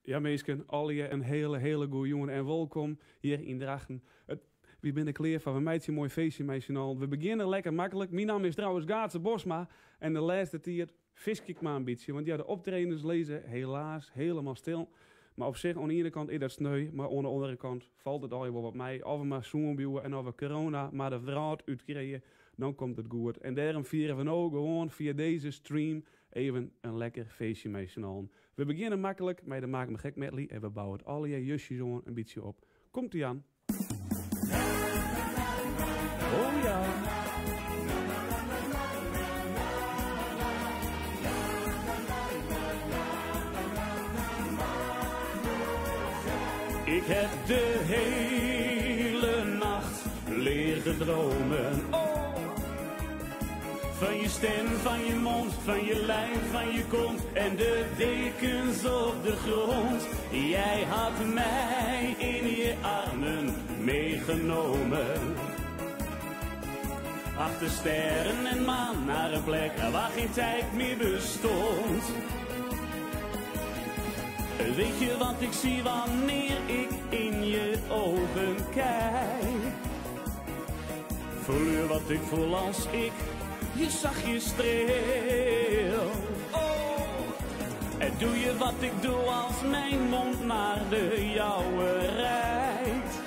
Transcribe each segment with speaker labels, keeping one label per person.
Speaker 1: Ja minsken, allegear in hele hele goeie jûn en wolkom hjir yn Drachten. It, wy binne klear foar, we meitsje in moai feestje mei syn allen. We begjinne lekker maklik. Myn namme is trouwens Gaatze Bosma en de lêste tiid fiskje ik mar in bytsje, want ja de optredens lizze helaas helemaal stil. Mar op sich oan de iene kant is dat sneu, mar oan de oare kant falt it allegear wol wat mei. Of we mar sûn bliuwe en of we corona mar de wrâld útkrije, dan komt it goed. En dêrom fiere we no gewoan fia dizze stream even in lekker feestje mei syn allen. We begjinne maklik mei de Maak Me Gek medley en we bouwe it allegear justjes oan in bytsje op. Komt ie aan. Oh ja. Ik heb de hele nacht liggen dromen. Oh. Van je stem, van je mond, van je lijf, van je kont en de dekens op de grond. Jij had mij in je armen meegenomen. Achter sterren en maan naar een plek waar geen tijd meer bestond. Weet je wat ik zie wanneer ik in je ogen kijk? Voel je wat ik voel als ik je zachtjes streel? Oh, en doe je wat ik doe als mijn mond naar de jouwe reikt?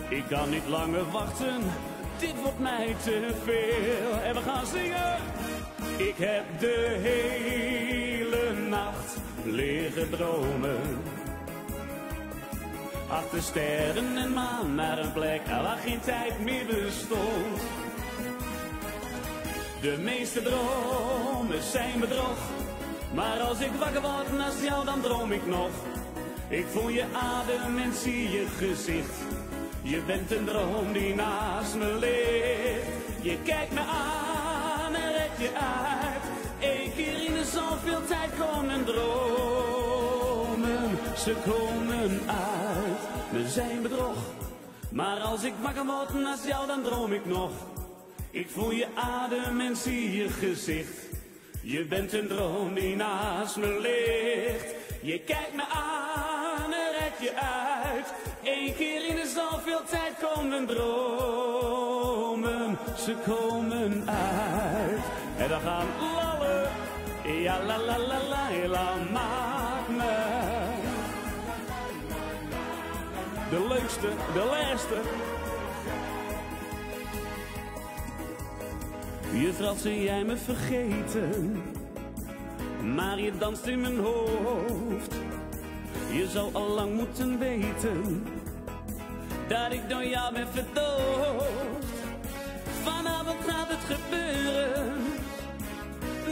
Speaker 1: Ik kan niet langer wachten, dit wordt mij te veel. En we gaan zingen. Ik heb de hele nacht liggen dromen. Achter sterren en maan naar een plek waar geen tijd meer bestond. De meeste dromen zijn bedrog. Maar als ik wakker word naast jou, dan droom ik nog. Ik voel je adem en zie je gezicht. Je bent een droom die naast me ligt. Je kijkt me aan en rek je uit. Eén keer in de zoveel tijd komen dromen. Ze komen uit. We zijn bedrog. Maar als ik wakker word naast jou, dan droom ik nog. Ik voel je adem en zie je gezicht. Je bent een droom die naast me ligt. Je kijkt me aan en rek je uit. Eén keer in de zoveel tijd komen dromen. Ze komen uit. En we gaan lallen. Ja la la la la la, maak me. De leukste, de laatste. Je zei jij me vergeten, maar je danst in mijn hoofd. Je zou al lang moeten weten, dat ik door jou ben verdoofd. Vanavond gaat het gebeuren,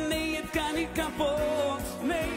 Speaker 1: nee het kan niet kapot, nee.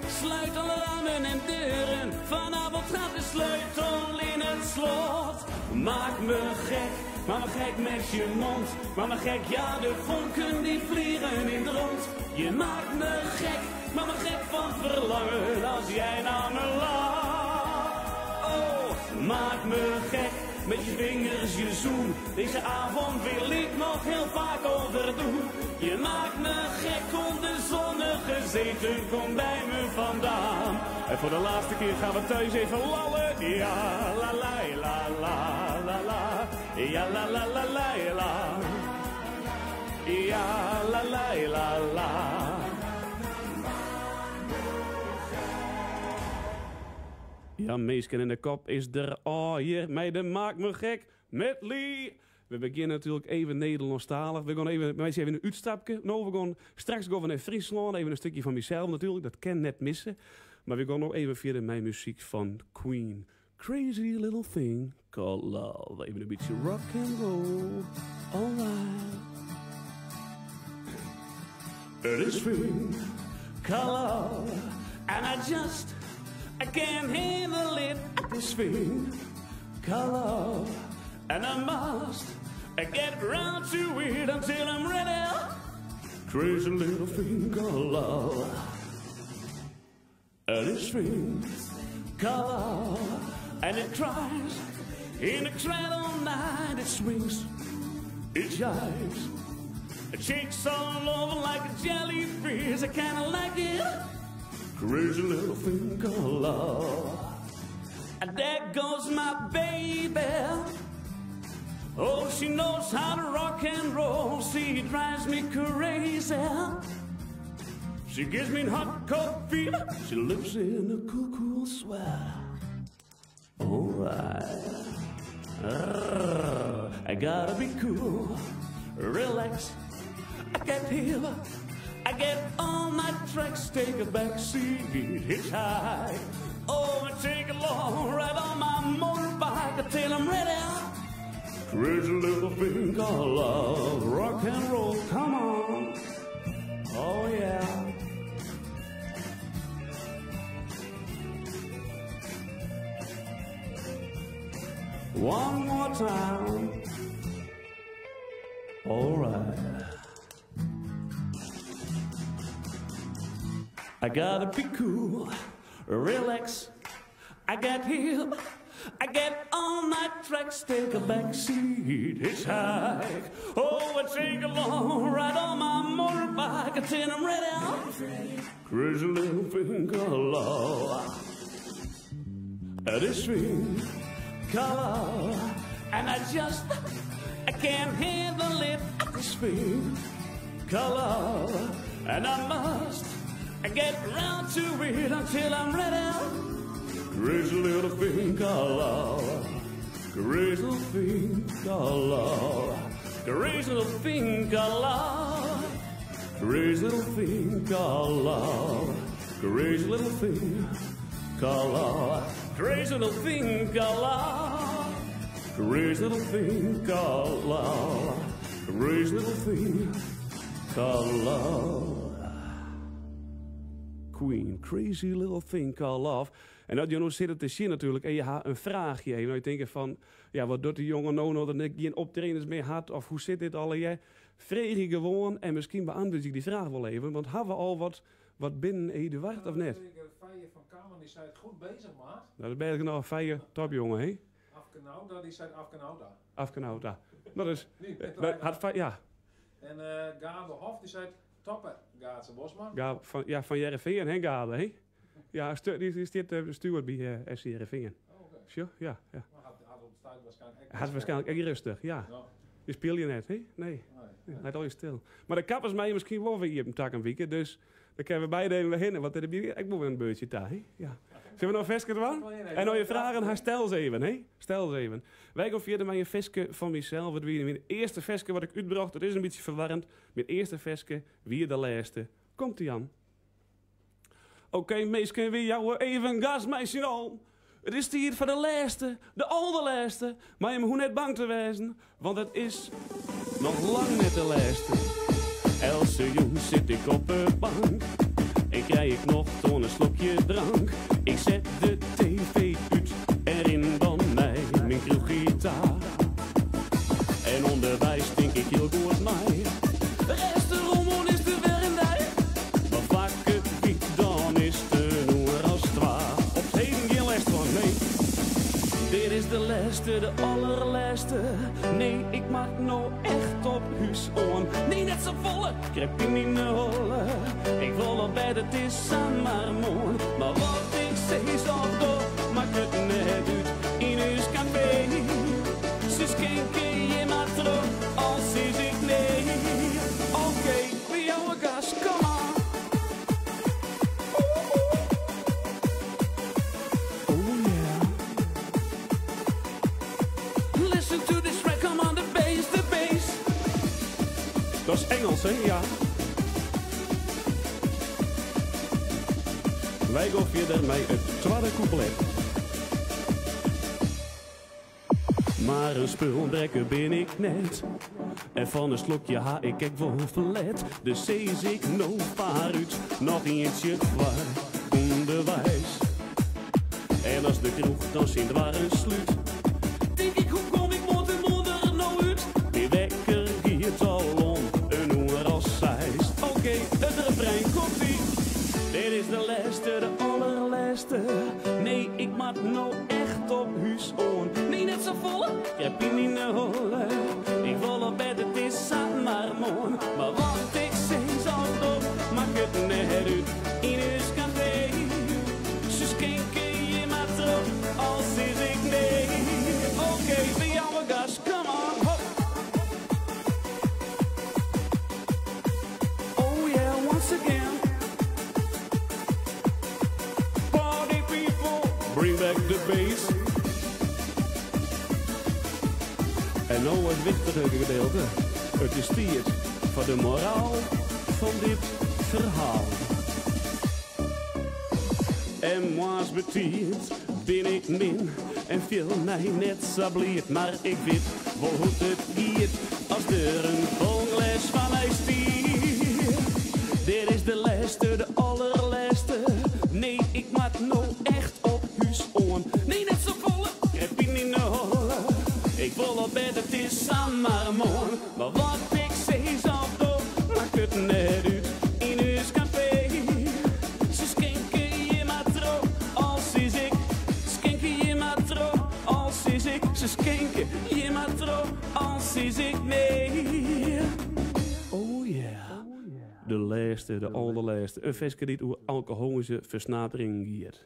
Speaker 1: Sluit alle ramen en deuren, vanavond gaat de sleutel in het slot. Maak me gek, maak me gek met je mond, maak me gek, ja de vonken die vliegen in het rond. Je maakt me gek, maak me gek van verlangen als jij naar me lacht. Oh, maak me gek met je vingers, je zoen. Deze avond wil ik nog heel vaak overdoen. Je maakt me gek onder zonne gezeten, kom bij me vandaan. En voor de laatste keer gaan we thuis even lallen. Ja, la la la la la la. Ja, la la la la la. Ja, la la la la. Ja, meesken in de kop is er oh hier met de Maak Me Gek met Lee. We beginnen natuurlijk even Nederlandstalig. We gaan even, mensen even een uitstapje. Nou, we gaan straks gaan we naar Friesland. Even een stukje van mezelf natuurlijk. Dat kan net missen. Maar we gaan nog even verder met muziek van Queen. Crazy Little Thing Called Love. Even een beetje rock and roll. Alright. This thing called love. And I just, I can't handle it. This thing called love. And I must I get round to it until I'm ready. Crazy little thing called love. This thing called love. And it cries in the crowd all night. It swings, it jives. It shakes all over like a jellyfish. Cause I kinda like it. Crazy little thing called love. And there goes my baby. Oh, she knows how to rock and roll. She drives me crazy. She gives me hot coffee. She lives in a cool, cool sweat. All right. I gotta be cool. Relax. I get here. I get on my tracks, take a back seat, hitchhike. Oh, I take a long ride on my motorbike until I'm ready. Crazy little thing called love, rock and roll, come on. Oh yeah. One more time. All right. I gotta be cool, relax. I get here, I get on my tracks, take a back seat, hitchhike. Oh, I take a long ride on my motorbike until I'm ready. Crazy little thing called love. This thing called love. And I just, I can't handle it. This thing called love. And I must I get round to it until I'm ready. Crazy little thing called love. Crazy little thing called love. Crazy little thing called love. Crazy little thing called love. Crazy little thing called love. Crazy little thing called love. Crazy little thing called love. Crazy little thing called love. Queen, Crazy Little Thing Called Love. En dat je nou zit het te zien natuurlijk en je had een vraagje. En je denkt van, ja, wat doet die jongen nou nou dat ik geen optredens meer had? Of hoe zit dit al? Jij vraag je gewoon en misschien beantwoord ik die vraag wel even. Want hebben we al wat binnen Eduard of net?
Speaker 2: Feije van Kamer, die zei het goed bezig, maat.
Speaker 1: Nou, dat ben ik nog een feie topjongen, hè?
Speaker 2: Afkenauda, die zei Afkenauda.
Speaker 1: Afkenauda. Dat is,
Speaker 2: Nee,
Speaker 1: dat had Feije, ja.
Speaker 2: En Gabe Hof, die zei toppen, Gaatse Bosma.
Speaker 1: Gabe van, ja, van Heerenveen, hè, Gabe, hè? Ja, die zit steward bij SC Heerenveen.
Speaker 2: Oh, oké.
Speaker 1: Sure, ja, ja.
Speaker 2: Maar had op de stuit waarschijnlijk echt
Speaker 1: Hij had waarschijnlijk echt rustig, ja.
Speaker 2: Ja.
Speaker 1: Die speel je net, hè? Nee.
Speaker 2: Nee.
Speaker 1: Nee, hij had al je stil. Maar de kappers mij misschien wel weer hier op een tak en wieken, dus dan kunnen we beide even heen, want dan heb je ik moet weer een beurtje daar, hè? Ja. Zullen we nog een veske doen? En nou je vragen, haar stel ze even, hè? Stel ze even. Wij gaan verder met een veske van mezelf. Het wie mijn eerste veske wat ik uitbracht, dat is een beetje verwarrend. Mijn eerste veske, wie de laatste. Komt ie aan. Oké, meesken, wie jou even gas, meisje al. Het is hier voor de laatste, de allerlaatste. Maar je moet net bang te wezen, want het is nog lang net de laatste. Else jong zit ik op de bank en krijg ik nog toen een slokje drank. Ik zet de tv uit en rin dan mij mijn kroeggitaar. En onderwijs denk ik heel goed mij. De rest de rommel is de werendij. Maar vaak het wiet dan is de noer als het waar. Op het heden geen les van, nee. Dit is de laatste, de allerlaatste. Nee, ik maak nou echt op huis on. Nee, net zo volle, krijg ik niet meer holle. Ik wil op bed, het is aan maar mooi. Maar wat ik zeg is al door, maak het net uit in huis café. Ze schenken je maar terug, als is ik nee. Oké, we jouwe gas, kom maar. Oh yeah. Listen to this track, come on, the bass, the bass. Dat is Engels, hè? Ja. Wij gaan verder met het tweede couplet. Maar een spulbrekker ben ik net. En van een slokje ha ik ik wel verlet. Dus zees ik no uit, nog eentje waar onderwijs. En als de kroeg dan sint waar een sluit, denk ik, hoe kom ik mond en moeder nou uit? Die wekker giert al om een oer als zeist. Oké, het refrein komt ie. Dit is de laatste, de allerlaatste. Nee, ik maak nou echt op huis on. Nee, net zo volle, ik heb je niet naar holle. Ik wil op bed, het is aan maar mooi. Maar wat ik zeg zal door, maak het net De bass. En nou het wichtige gedeelte. It is tiid foar de moraal fan dit ferhaal. En moarns betiid bin ik min en fiel my net sa bliid. Mar ik wit wol hoe't it giet as der in fol glês foar my stiet. Dit is de lêste, de allerlêste. Nee, ik moat no echt op hús oan. Nee, net safolle, krij pine yn 'e holle. Ik wol op bêd, it is samar moarn. Mar wat ik sis of doch, makket it net út yn ús kafee. Se skinke je mar troch, al sis ik. Skinke je mar troch, al sis ik. Se skinke je mar troch, al sis ik nee. Oh yeah. De lêste, de alderlêste. In ferske dy't oer alkoholyske fersnaperingen giet.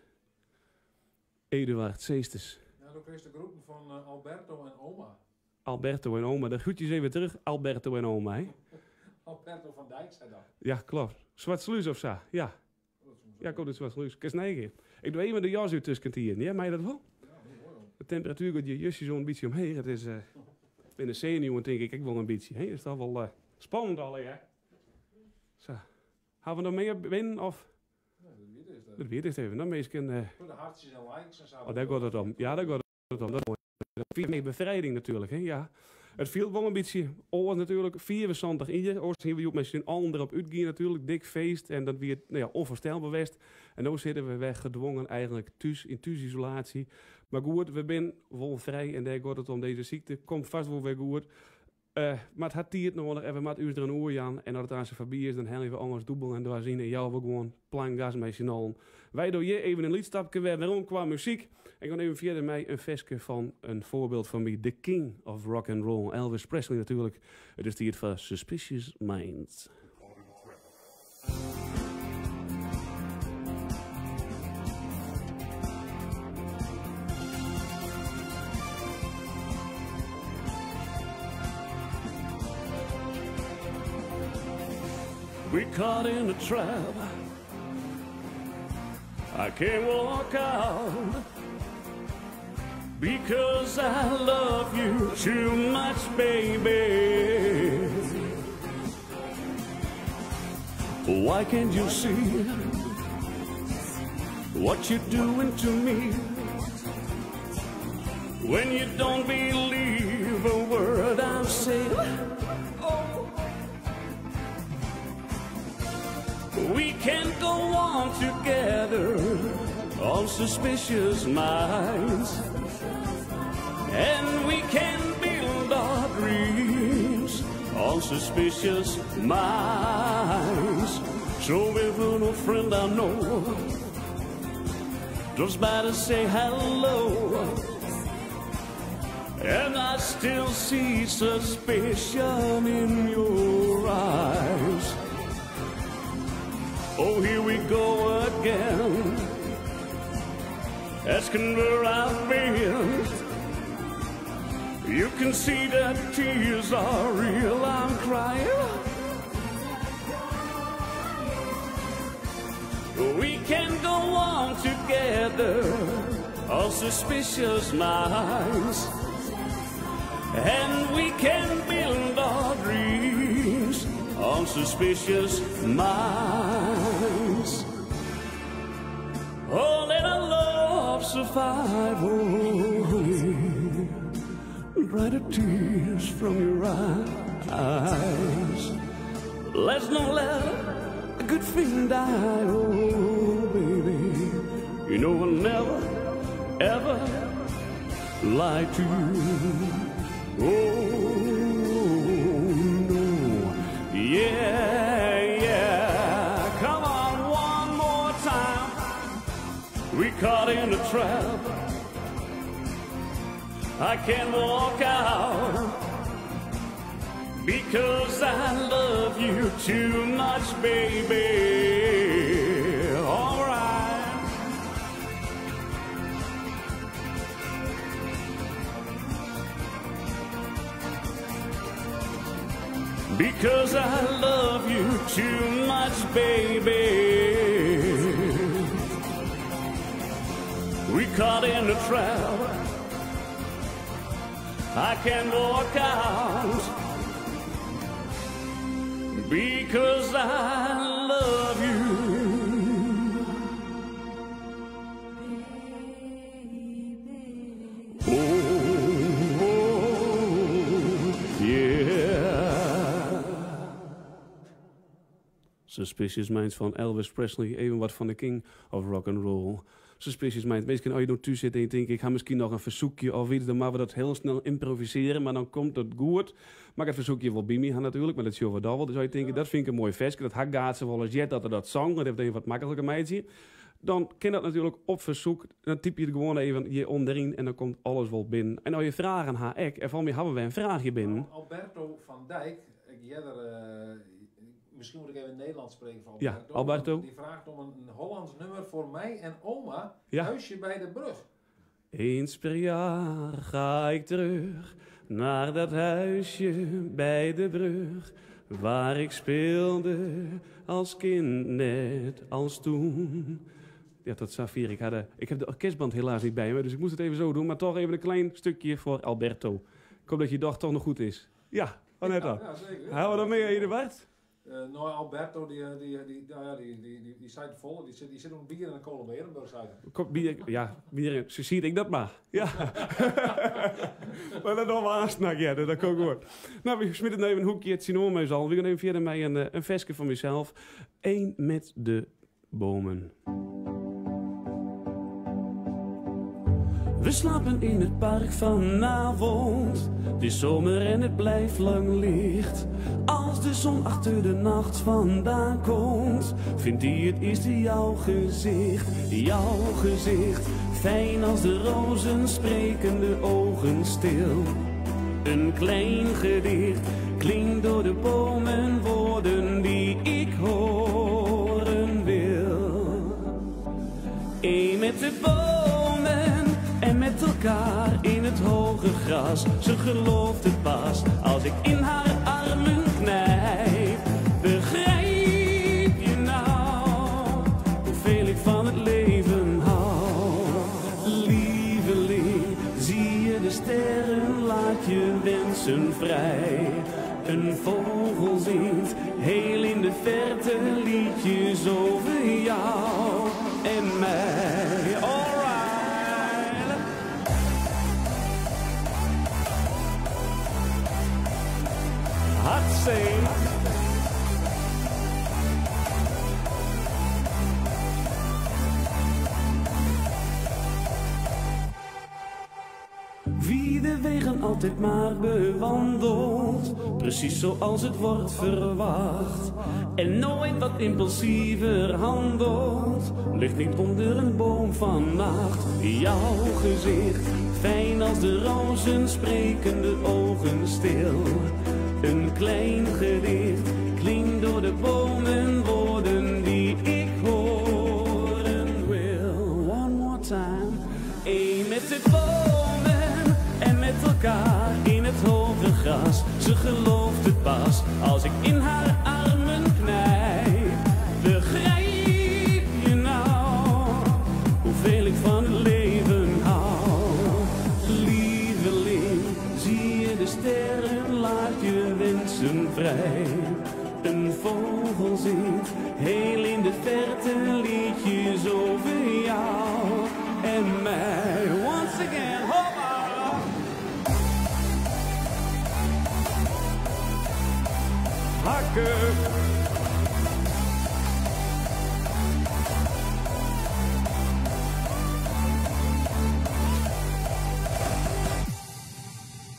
Speaker 1: Eduard Seesters.
Speaker 2: Ja, do krijst de groeten fan Alberto en oma.
Speaker 1: Alberto en oma. De groetjes even terug, Alberto en oma. Hè?
Speaker 2: Alberto van Dijk sei dat.
Speaker 1: Ja, klopt. Swartslús of sa, ja. Ja, komt út Swartslús. Kinst neigean. Ik doch even de jas út tuskentiiden, ja, mei dat wol? De temperatuer giet hjir justjes in bytsje omheech. It is bin de senuwen tink ik ek wol in bytsje. Hè? Is toch wol spannend allegear. Sa. Ha we noch mear binnen of?
Speaker 2: Nee, dat wie it earst even.
Speaker 1: Dat wie it earst even. No minsken.
Speaker 2: Foar de hartsjes en likes en sa.
Speaker 1: Oh, dêr giet it om. Ja, dêr giet it om. Dat is moai. Dat befrijding natuerlik, hè? Ja. It fielt wol in bytsje oars natuerlik. 75 jier. Oars hiene we hjoed mei syn allen derop útgien natuerlik. Dik feest en dat wie no ja, ûnfoarstelber west. En no sitte we wer gedwongen eigentlik thús yn thúsisolaasje. Mar goed, we binne wol frij en dêr giet it om. Dizze sykte komt fêst wol wer goed. Mar it hat tiid noadich en we moatte ús deroan oerjaan. En as it aanst foarby is, dan helje we alles dûbel en dwers yn en jouwe we gewoan plank gas mei syn allen. Wy dogge hjir even in lyts stapke wer werom kwa muzyk. En gean even fierder mei in ferske fan in foarbyld fan my, the king of rock and roll, Elvis Presley natuerlik. It is tiid foar Suspicious Minds. We caught in a trap. I can't walk out because I love you too much, baby. Why can't you see what you're doing to me? When you don't believe a word I'm saying. Oh. We can't go on together on suspicious minds. And we can build our dreams on suspicious minds. So if an old friend I know drops by to say hello, and I still see suspicion in your eyes. Oh, here we go again, asking where I've been. You can see that tears are real, I'm crying. We can go on together on suspicious minds. And we can build our dreams on suspicious minds. Oh, let our love survive, oh, honey. Dry the tears from your eyes. Let's not let a good thing die, oh, baby. You know I'll never, ever lie to you. Oh, no. Yeah, yeah. Come on, one more time. We caught in a trap. I can't walk out because I love you too much, baby. All right. Because I love you too much, baby. We caught in a trap. I can't walk out because I love you. Oh, oh, yeah. Suspicious Minds fan Elvis Presley. Even wat fan de King of Rock and Roll. Suspicious Minds. Minsken, as je no thús sitte en je tinke, ik ha miskien noch in fersoekje of yts, dan moatte we dat hiel snel ymprovisearje, mar dan komt it goed. Moat ik it fersoekje wol by my ha natuerlik, mar dat sjogge we dan wol. Dus as je tinke, dat fyn ik in moai ferske, dat ha Gaatse wolris heard dat er dat song, dat even wat makliker meitsje, dan kin dat natuerlik op fersoek. Dan typje je it gewoan even hjir ûnderyn en dan komt alles wol binnen. En as je fragen ha ek, en foar my hawwe we in fraachje binnen.
Speaker 2: Alberto van Dijk, ik earder, miskien moet ik even Nederlands spreken voor
Speaker 1: Ja,
Speaker 2: Alberto.
Speaker 1: Alberto.
Speaker 2: Die vraagt om een Hollands nummer voor mij en oma, Huisje bij de brug.
Speaker 1: Eens per jaar ga ik terug naar dat huisje bij de brug, waar ik speelde als kind net als toen. Ja, tot zover. Ik heb de orkestband helaas niet bij me, dus ik moest het even zo doen. Maar toch even een klein stukje voor Alberto. Ik hoop dat je dag toch nog goed is. Ja, van net al.
Speaker 2: Ja, zeker.
Speaker 1: Houden we dan mee, Eduard?
Speaker 2: Nou, Alberto, die, nou ja, die zei het vol. Die zit op een bier en een kolen Berenburg, zei hij.
Speaker 1: Kom, bier, ja, bier, zo zie ik dat maar. Ja. Maar dat nog wel aansnak, ja, dat kan ook goed. Nou, we smitten even een hoekje het Sinoormeus al. We gaan even verder met een versje van mezelf. Eén met de bomen. We slapen in het park vanavond. Het is zomer en het blijft lang licht. Als de zon achter de nacht vandaan komt, vindt hij het eerst in jouw gezicht. Jouw gezicht, fijn als de rozen, spreken de ogen stil. Een klein gedicht klinkt door de bomen, woorden die ik horen wil. Eén met de bomen en met elkaar in het hoge gras. Ze gelooft het pas als ik in haar armen knijp. Begrijp je nou hoeveel ik van het leven hou? Lieveling, zie je de sterren, laat je wensen vrij. Een vogel zingt heel in de verte liedjes over jou en mij. Alright. Hartzee. Wie de wegen altijd maar bewandelt, precies zoals het wordt verwacht, en nooit wat impulsiever handelt, ligt niet onder een boom vannacht. Jouw gezicht, fijn als de rozen, spreken de ogen stil. Een klein gedicht klinkt door de bomen, woorden die ik horen wil. One more time. Eén met de bomen en met elkaar in het hoge gras. Ze gelooft het pas als ik in haar armen knijp. Begrijp je nou hoeveel ik van het leven hou? Lieveling, zie je de sterren, laat je wensen vrij. Een vogel zingt heel in de verte liedjes over jou en mij. Once again, hoppa! Hakken!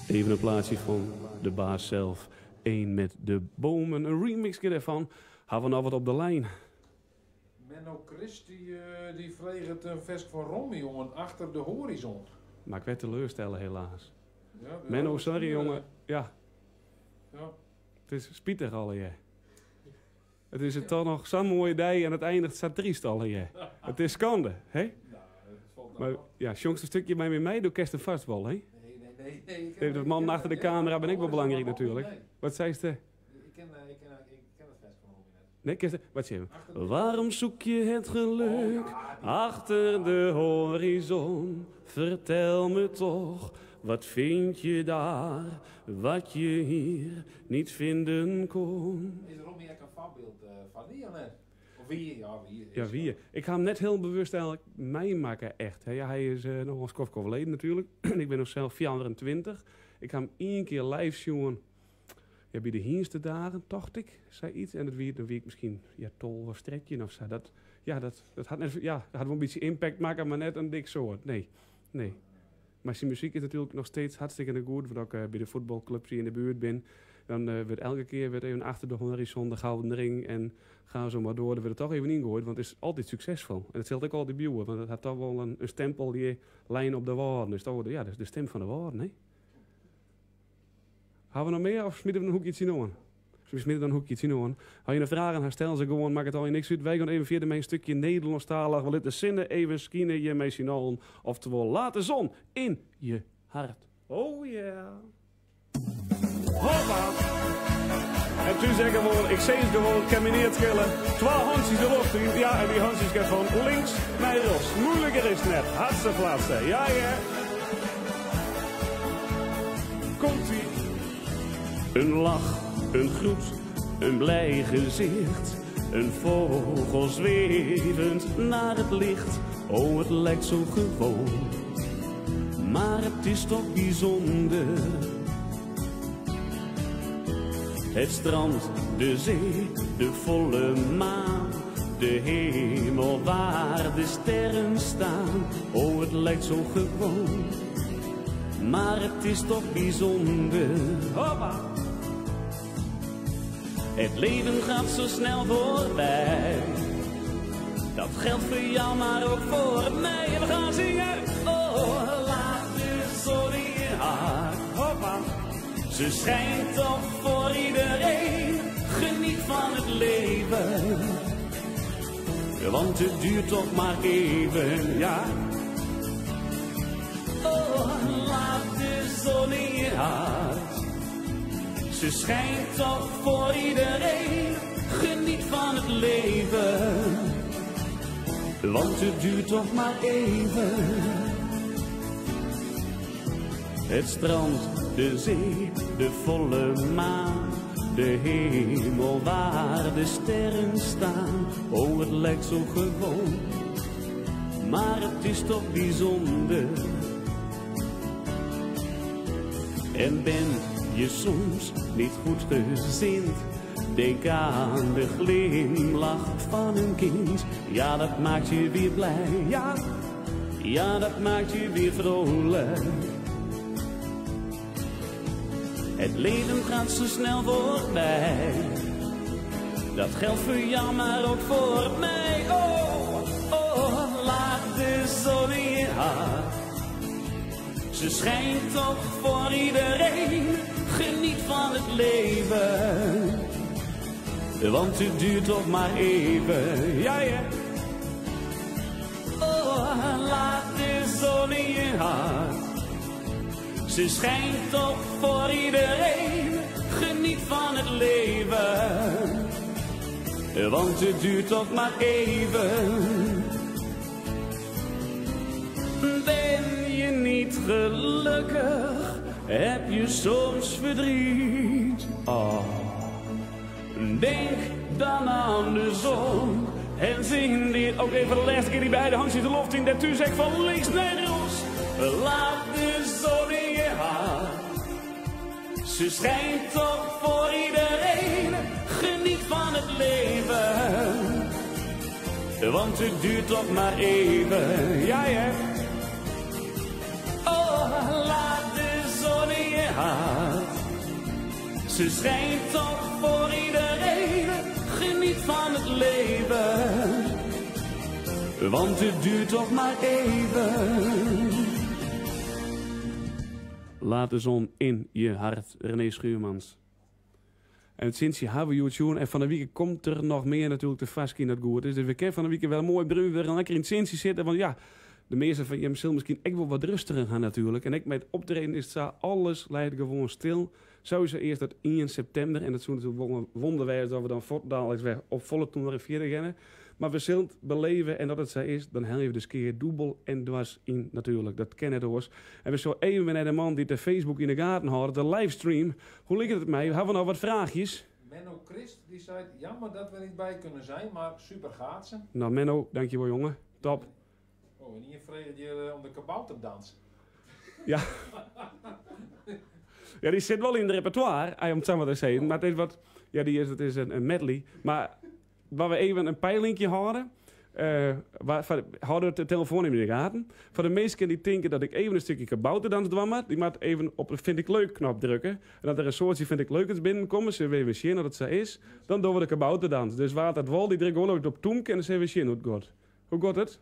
Speaker 1: Even een plaatsje van de baas zelf. Eén met de bomen. Een remix ervan. Hebben we nou wat op de lijn?
Speaker 2: Menno Christ die vreeg het een vers van Romy, jongen, achter de horizon.
Speaker 1: Maar ik werd teleurstellen helaas.
Speaker 2: Ja, ja,
Speaker 1: Menno,
Speaker 2: dat is
Speaker 1: sorry,
Speaker 2: een,
Speaker 1: jongen. Ja.
Speaker 2: Ja.
Speaker 1: Het is spietig al, hè. Het is het toch nog zo'n mooie dag en het eindigt zo triest al, hè. Het is schande, hè?
Speaker 2: Nou, het valt nou
Speaker 1: Maar
Speaker 2: wel.
Speaker 1: ja, jongste stukje bij mij mee, doe kerst en vast wel, hè?
Speaker 2: Nee, nee, nee, nee, ik ken
Speaker 1: De
Speaker 2: het
Speaker 1: man
Speaker 2: niet.
Speaker 1: achter de
Speaker 2: Ja,
Speaker 1: camera ben ik wel
Speaker 2: horizon
Speaker 1: belangrijk
Speaker 2: van Romy,
Speaker 1: natuurlijk.
Speaker 2: nee.
Speaker 1: Wat zei ze?
Speaker 2: Ik ken het vers van Romy net.
Speaker 3: Nee, kinst wat sjen. Waarom zoek je het geluk achter de horizon? Vertel me toch, wat vind je daar wat je hier niet vinden kon?
Speaker 2: Is Rommie ek in foarbyld fan dy of net? Of wie? Ja, wie.
Speaker 3: Ja, wie. Ik ha him net hiel bewust eigenlik meimakke echt. Ja, hy is noch in skoftke overleden natuerlik. Ik bin no sels 24. Ik ha him ien kear live sjoen. Ja, by de Hynstedagen, tocht ik, sayts. En dat wie, dan wie ik miskien, ja, 12 of 13 of sa. Dat, ja, dat hat net, ja, dat hat wol in bytsje impact makke, mar net in dik soad. Nee, nee. Mar syn muzyk is natuerlik noch steeds hartstikke goed. Want as ik by de fuotbalklups hjir yn de buert bin, dan wurdt elke kear wurdt even achter de horizon de gouden ring en ga zo maar door. Der wurdt der toch even yngoaid, want it is altyd suksesfol. En it sil ek altyd bliuwe, want it hat toch wol in stempel dy lein op de Wâlden. Is toch, ja, de stim fan de Wâlden, hè? Hawwe we noch mear of smite we in hoekje tsjinoan? We smite dan in hoekje tsjinoan. Ha je noch fragen, stel se gewoan, makket allegear niks út. Wy gean even fierder mei in stikje Nederlânsktalich. We litte de sinne even skine hjir mei syn allen. Oftewol, laat de zon in je hart. Oh yeah. Hoppa! En thús ek gewoan, ik sis it gewoan, kin my neat skele. Twa hantsjes de loft yn, ja, en dy hantsjes gean fan links nei rjochts. Moeilijker is it net. Hartstikke Ja, ja. Komt-ie. Een lach, een groet, een blij gezicht. Een vogel zwevend naar het licht. Oh, het lijkt zo gewoon. Maar het is toch bijzonder. Het strand, de zee, de volle maan. De hemel waar de sterren staan. Oh, het lijkt zo gewoon. Maar het is toch bijzonder. Hoppa! Het leven gaat zo snel voorbij. Dat geldt voor jou, maar ook voor mij. We gaan zingen. Oh, laat de zon in je hart. Hoppa. Ze schijnt toch voor iedereen. Geniet van het leven. Want het duurt toch maar even, ja. Oh, laat de zon in je hart. Ze schijnt toch voor iedereen. Geniet van het leven. Want het duurt toch maar even. Het strand, de zee, de volle maan. De hemel waar de sterren staan. Oh, het lijkt zo gewoon. Maar het is toch bijzonder. En ben je soms niet goed gezind? Denk aan de glimlach van een kind. Ja, dat maakt je weer blij. Ja, ja, dat maakt je weer vrolijk. Het leven gaat zo snel voorbij. Dat geldt voor jou, maar ook voor mij. Oh, oh, laat de zon in je hart. Ze schijnt toch voor iedereen. Geniet van het leven. Want het duurt toch maar even. Ja, ja. Oh, laat de zon in je hart. Ze schijnt toch voor iedereen. Geniet van het leven. Want het duurt toch maar even. Ben je niet gelukkig? Heb je soms verdriet? Oh. Denk dan aan de zon. En zing dit ook even de laatste keer die beide handjes de loft in. Dat u zegt van links naar rechts. Laat de zon in je hart. Ze schijnt toch voor iedereen. Geniet van het leven. Want het duurt toch maar even. Ja, ja. Oh, laat de zon in je hart. Ze schijnt toch voor iedereen. Geniet van het leven. Want het duurt toch maar even. Laat de zon in je hart, René Schuurmans. En het sindsje hebben we tune. En van de week komt er nog meer natuurlijk de Vasky dat goed is. Dus we kunnen van de week wel mooi bruin weer lekker in het sindsje zitten. Want ja, de meeste van je zullen misschien ook wel wat rustiger gaan natuurlijk. En ik met optreden is het zo, alles leidt gewoon stil. Sowieso earst dat ien septimber en dat soe natuerlik wol in wonder wêze dat we dan fuortdaliks wer op folle toeren fierder geane. Mar we sille it beleve en as it sa is, dan helje we de skea dûbel en dwars yn natuerlik. Dat kin net oars. En we sjogge even wer nei de man dy't de Facebook yn de gaten hâldt, de livestream. Hoe liket it mei? Hawwe we noch wat fraachjes?
Speaker 2: Menno Christ die seit, jammer dat we niet bij kunnen zijn, maar super gaatsen.
Speaker 3: Nou Menno, dankjewol jonge. Top.
Speaker 2: Oh, en ien freget hjir eh, om de kabouterdans.
Speaker 3: Ja. Ja, dy sit wol yn it repertoire, om it sa mar te sizzen. Mar it is wat, ja, dy is, it is in medley. Mar Waar we even in peilinkje hâlde. Uh, hâlde de telefoan yn de gaten. Foar de minsken dy't tinke dat ik even in stikje kabouterdans dwaan moat, dy moat even op de vind ik leuk knop drukke. En dat der in soartsje vind ik leukers binnenkomme, sille we even sjen oft it sa is. Dan dogge we de kabouterdans. Dus wa't dat wol, dy drukt gewoan op toemke en dan sille we sjen hoe't it giet. Hoe giet it?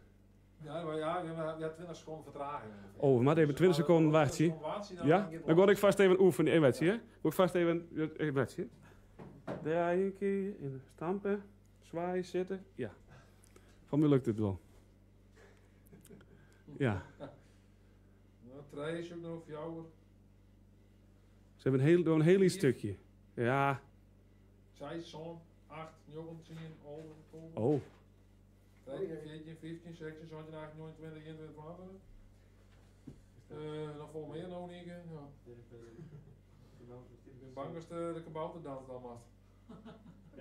Speaker 2: Ja, maar ja, we hebben 20 seconden vertraging.
Speaker 3: Oh, we moatte even 20 sekonden wachtsje. Ja, dan gean ik fêst even oefenje. Even wachtsje, hè. Gean ik fêst even, even wachtsje. Draaie in kear, en stampe, swaaie, sitte. Ja. Foar my lukt it wol. Ja.
Speaker 2: Nou, trije is ook nog, fjouwer.
Speaker 3: Se hawwe in hiel, in hiel lyts stikje. Ja.
Speaker 2: Seis, sân, acht, njoggen, tsien, 11, 12.
Speaker 3: Oh.
Speaker 2: 13, 14, 15, 16, 17, 18, 19, 20, 21, 22. Uh, noch folle mear no, Nieke. Ja. Ik bin bang datst de kabouterdans dan moatst.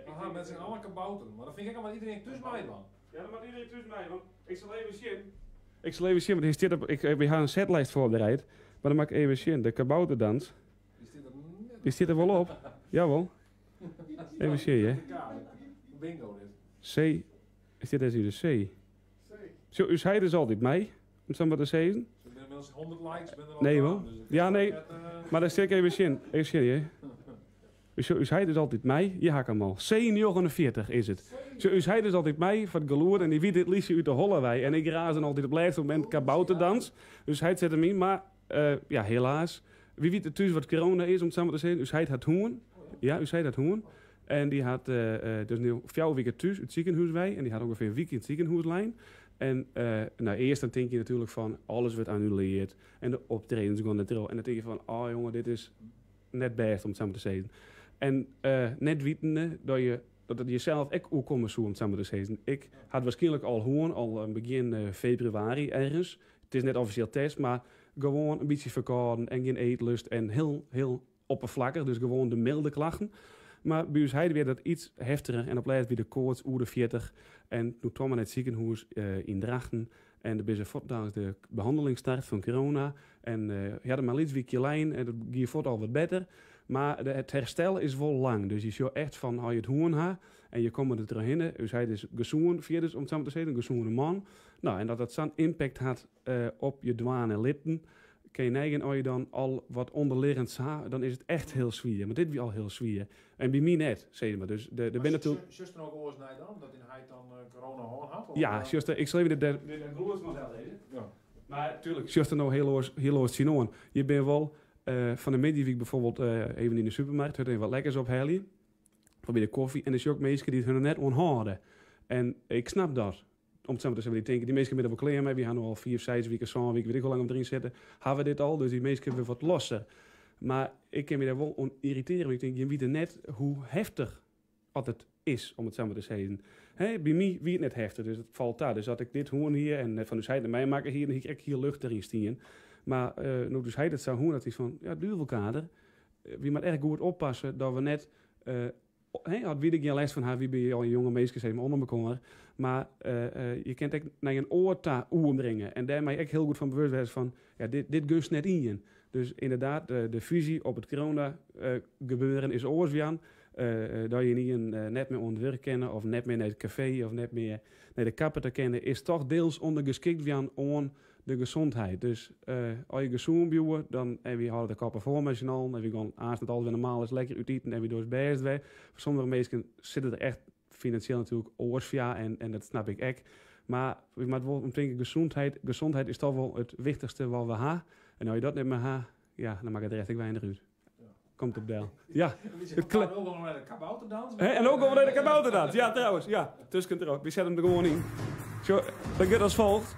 Speaker 2: Aha, met z'n allen kabouteren. Mar dat fyn ik ek al, moat iedereen thús meidwaan.
Speaker 3: Ja, dan moat iedereen thús meidwaan. Ik sil even sjen. Ik sil even sjen, want hy stiet op. Ik, wy ha in setlist foarbereid. Mar dan moat ik even sjen. De kabouterdans.
Speaker 2: Dy stiet der net
Speaker 3: Dy stiet der wol op. Jawol. Even sjen, hè.
Speaker 2: Bingo dit.
Speaker 3: C. Stiet dêr de C? Sjoch, ús heit is altyd mei, om it sa mar te sizzen.
Speaker 2: Der binne inmiddels 100 likes binne der al
Speaker 3: Nee,
Speaker 2: kaam,
Speaker 3: wol.
Speaker 2: dus it is
Speaker 3: Ja, nee.
Speaker 2: net, eh,
Speaker 3: Mar dan sil ik even sjen. Even sjen, hè. Sjoch, ús heit is altyd mei. Hjir ha ik him al. C49 is it. Sjoch, ús heit is altyd mei foar it geloer en dy wit dit lietsje út de holle wei. En ik raas dan altyd op it lêste momint kabouterdans. Us heit set him yn, mar eh, ja, helaas. Wy witte thús wat corona is, om it sa mar te sizzen. Us heit hat hân. Ja, ús heit hat hân. En dy hat dus no fjouwer wike thús út it sikehûs wei. En dy hat ûngefear in wike yn it sikehûs lein. En no, earst dan tink je natuerlik fan alles wurdt annuleard en de optredens gean net troch. En dan tink je fan, oh jonge, dit is net bêst om it sa mar te sizzen. En net witende dat je dat it jesels ek oerkomme soe om it sa mar te sizzen. Ik ha it wierskynlik al hân, al begjin febrewaris ergens. It is net offisjeel test, mar gewoan in bytsje ferkâlden en gjin eetlust en hiel, hiel oppervlakkich, dus gewoan de milde klachten. Mar by ús heit wie dat iets heftiger en op lêst wie de koarts oer de 40. En doe kaam er nei it sikehûs yn Drachten en der binne se fuortdaliks de behanneling start fan corona. En hy hat mar in lyts wykje lein en dat gie fuort al wat better. Mar it herstel is wol lang, dus je sjogge echt fan as je it hân ha en je komme der trochhinne. Us heit is gesûn fierders, om it sa mar te sizzen, in gesûne man. No, en dat dat sa'n impact hat op je dwaan en litten, kin je neigean as je dan al wat ûnderliggends ha, dan is it echt hiel swier. Mar dit wie al hiel swier. En by my net, sis mar. Dus der
Speaker 2: Mar
Speaker 3: binne natuerlik...
Speaker 2: sjochst der ook oars nei dan, dat dyn heit dan corona hân hat? Of,
Speaker 3: Ja,
Speaker 2: eh?
Speaker 3: sjochst der, ik sil even de gelûdsmodel lizze.
Speaker 2: Ja.
Speaker 3: Mar tuerlik, sjochst der no hiel oars, hiel oars tsjinoan. Je binne wol fan 'e middei wie ik bijvoorbeeld even yn de supermarkt, hurd even wat lekkers ophelje, foar by de kofje. En dan sjoch ik minsken dy't hun der net oan hâlde. En ik snap dat. Om it sa mar te sizzen, dy tinke, dy minsken binne der wol klear mei. Wy ha no al 5, 6 wiken, 7 wiken, wit ik hoe lang we deryn sitte. Ha we dit al? Dus dy minsken wurde wat losser. Mar ik kin my dêr wol oan yrritearje, want ik tink, jim witte net hoe heftich at it is, om it sa mar te sizzen. Hè, by my wie it net heftich, dus it falt ta. Dus at ik dit hân hie en net fan ús heit net meimakke hie, dan hie ik ek hiel lucht deryn stien. Mar no't ús heit it sa hân hat, is fan, ja, duvelkader, wy moatte echt goed oppasse dat we net, hè, at wy der gjin lêst fan ha, wy binne al jonge minsken, sis mar, ûnder mekoar. Mar je kinne it ek nei in oar ta oerbringe. En dêr moat je ek hiel goed fan bewust wêze fan, ja, dit gunst net ien. Dus ynderdaad, de fisy op it corona gebeuren is oars wurden. Dat je ynienen net mear oan it wurk kinne of net mear nei it kafee of net mear nei de kapper ta kinne, is toch deels ûndergeskikt wurden oan de gezondheid. Dus as je gesûn bliuwe, dan, en wy hâlde de koppen fol mei syn allen en wy gean aanst net alles wer normaal is, lekker út iten en wy dogge ús bêst wer. Foar sommige minsken sitte der echt finansjeel natuerlik oars foar en dat snap ik ek. Mar wy moatte wol om tinke, gezondheid is toch wol it wichtichste wat we ha. En as je dat net mear ha, ja, dan makket it rest ek weinich út. Komt op del. Ja.
Speaker 2: Het kle- ook nog naar de kabouterdans.
Speaker 3: Hè, en ook over naar de kabouterdans. Ja, trouwens. Ja, tusken er ook. We zetten hem er gewoon in. Zo, dat gaat als volgt.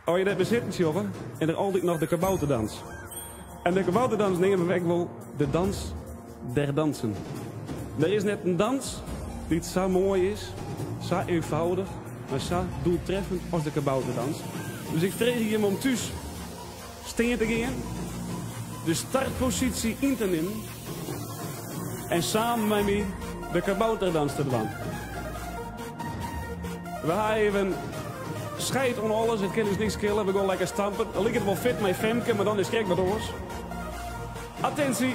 Speaker 3: Als je net meer zitten, sjogge, en er altijd nog de kabouterdans. En de kabouterdans nemen we ook wel de dans der dansen. Der is net in dans dy't sa moai is, sa eenvoudig, mar sa doeltreffend as de kabouterdans. Dus ik freegje jim om thús stean te gean, de startposysje yn te nimmen en samen mei my de kabouterdans te dwaan. We ha even scheid oan alles, it kin ús niks skele, we gean lekker stampen. Dan liket it wol fit mei Femke, mar dan is krekt wat oars. Attentie!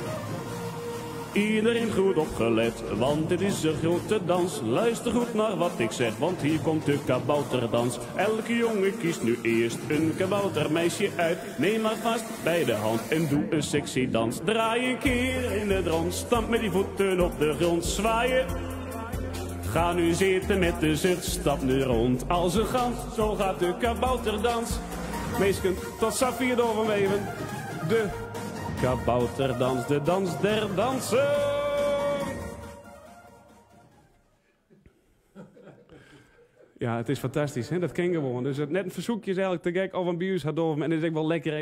Speaker 3: Iedereen goed opgelet, want dit is de grote dans. Luister goed naar wat ik zeg, want hier komt de kabouterdans. Elke jongen kiest nu eerst een kaboutermeisje uit. Neem maar vast bij de hand en doe een sexy dans. Draai een keer in het rond, stamp met die voeten op de grond, zwaaien. Ga nu zitten met de zucht, stap nu rond als een gans. Zo gaat de kabouterdans. Meesken, tot Safir door van Weven. De kabouterdans, de dans der dansen. Ja, het is fantastisch, hè? Dat ken gewoon. Dus het, net een verzoekje is eigenlijk te gek of een bius had over. En het is ook wel lekker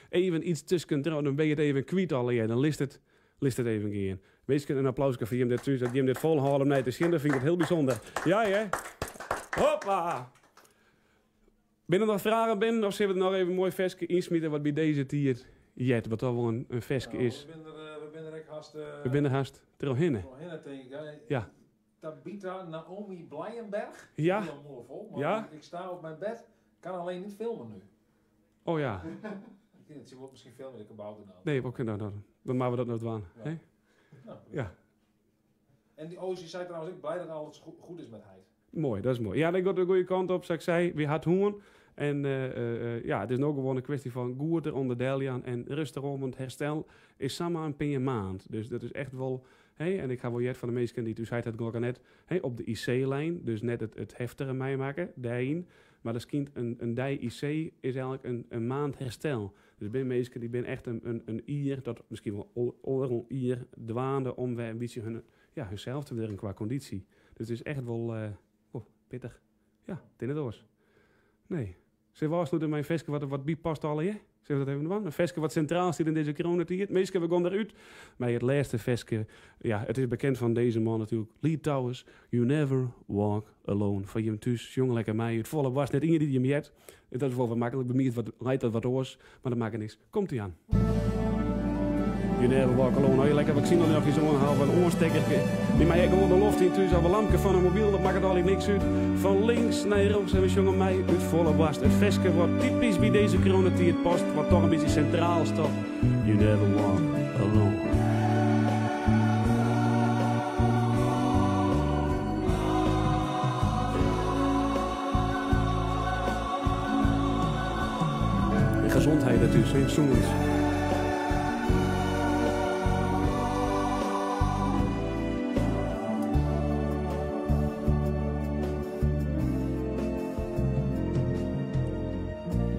Speaker 3: even iets tussen. Dan ben je het even kwijt al. Ja, dan list het even gaan. Wees een applaus voor Jim dit thuis, dat Jim dit volhouden om naar te zien. Dat vind ik het heel bijzonder. Ja, hè? Hoppa! Binnen nog vragen binnen of zullen we er nog even een mooi versje insmieten wat bij deze tier jet, wat al wel een versje is?
Speaker 2: We zijn er echt haast.
Speaker 3: We zijn er haast terug-hinne.
Speaker 2: Denk ik, hè.
Speaker 3: Ja.
Speaker 2: Tabitha Naomi Blijenberg.
Speaker 3: Ja.
Speaker 2: Heel vol, maar
Speaker 3: ja.
Speaker 2: Ik sta op mijn bed, kan alleen niet filmen nu.
Speaker 3: Oh ja.
Speaker 2: Ik weet niet, ze wordt misschien filmen met de kabouter dan.
Speaker 3: Nee, we kunnen dat. Dan maken we dat nog aan.
Speaker 2: Ja.
Speaker 3: Hè?
Speaker 2: Nou,
Speaker 3: ja.
Speaker 2: En die Ozie zei trouwens, ik blij dat alles goed is met Heid.
Speaker 3: Mooi, dat is mooi. Ja, ik gaat de goede kant op, zoals ik zei. We had hoen. En ja, het is nog gewoon een kwestie van goed eronder Delian en rustig om, want herstel is samen een paar maand. Dus dat is echt wel... Hey, en ik ga wel jet van de meesten die toen zei het ook net, hey, op de IC-lijn, dus net het heftige meemaken, daarin. Maar dat kind een DIC is eigenlijk een maand herstel. Dus ben meesten die ben echt een ier, dat misschien wel oren ier, dwaande om weer een beetje hun, ja, hunzelf te werken qua conditie. Dus het is echt wel pittig. Ja, het in het oors. Nee. Ze waarschuwde mijn veske wat bij past al, hè? Zullen we dat even doen? Een veske wat centraal zit in deze coronatijd. Meestal we gaan eruit. Maar het laatste veske, ja, het is bekend van deze man natuurlijk. Lee Towers, You Never Walk Alone. Van je thuis, jongen lekker mij. Het volle was net iedereen die hem jet. Dat is wel wat makkelijk. Bij mij het wat, leidt dat wat oors, maar dat maakt niks. Komt ie aan. You never walk alone. Nou, je lekker vaccin nog eens aanhalen van een oorstekertje. Die mij gewoon de loft in thuis, al een lampje van een mobiel, dat maakt het al niks uit. Van links naar rechts en we jongen mij uit volle barst. Het veske wat typisch bij deze coronatijd past, wat toch een beetje centraal staat. You never walk alone. En gezondheid natuurlijk, hè, soms.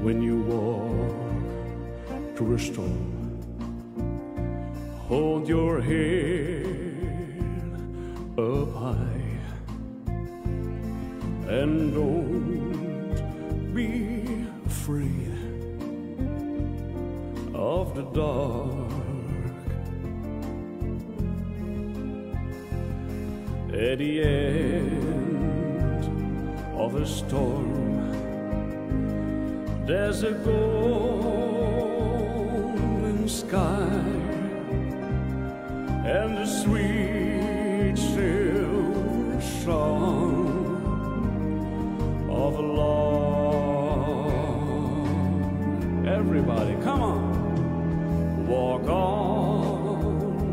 Speaker 3: When you walk through a storm, hold your head up high and don't be afraid of the dark. At the end of a storm, there's a golden sky and a sweet silver song of love. Everybody, come on. Walk on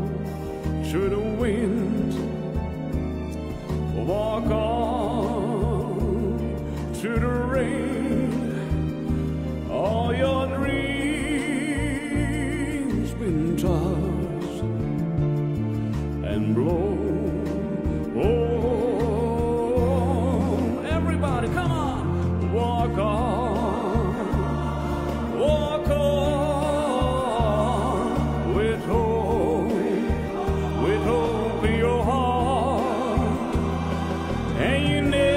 Speaker 3: through the wind. Walk on through the rain. All your dreams been tossed and blown. Oh, everybody, come on! Walk on, walk on with hope in your heart, and you never.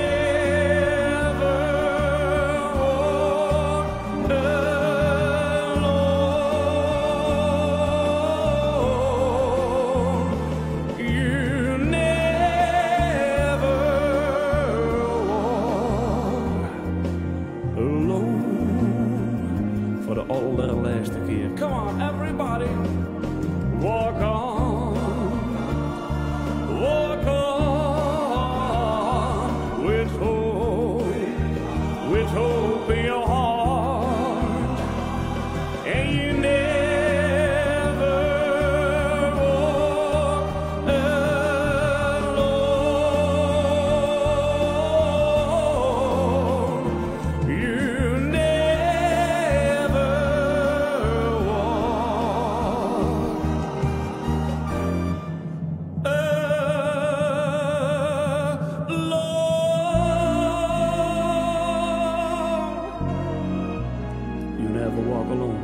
Speaker 3: Sjokkerlân.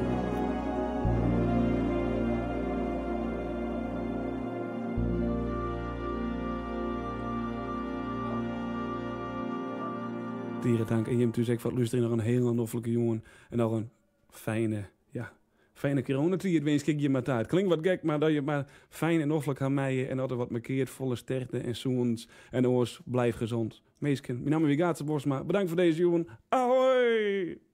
Speaker 3: Tige tank en jim thús ek foar it lústerjen. Noch in hiele noflike jûn en noch in fijne, ja, fijne coronatiid winsk ik jim mar ta. It klinkt wat gek, mar dat je mar fijn en noflik ha meie en dat der wat mekeard folle sterkte en sûnens en oars blijf gezond. Minsken, myn namme wie Gaatze Bosma. Bedankt foar dizze jûn. Ahoy!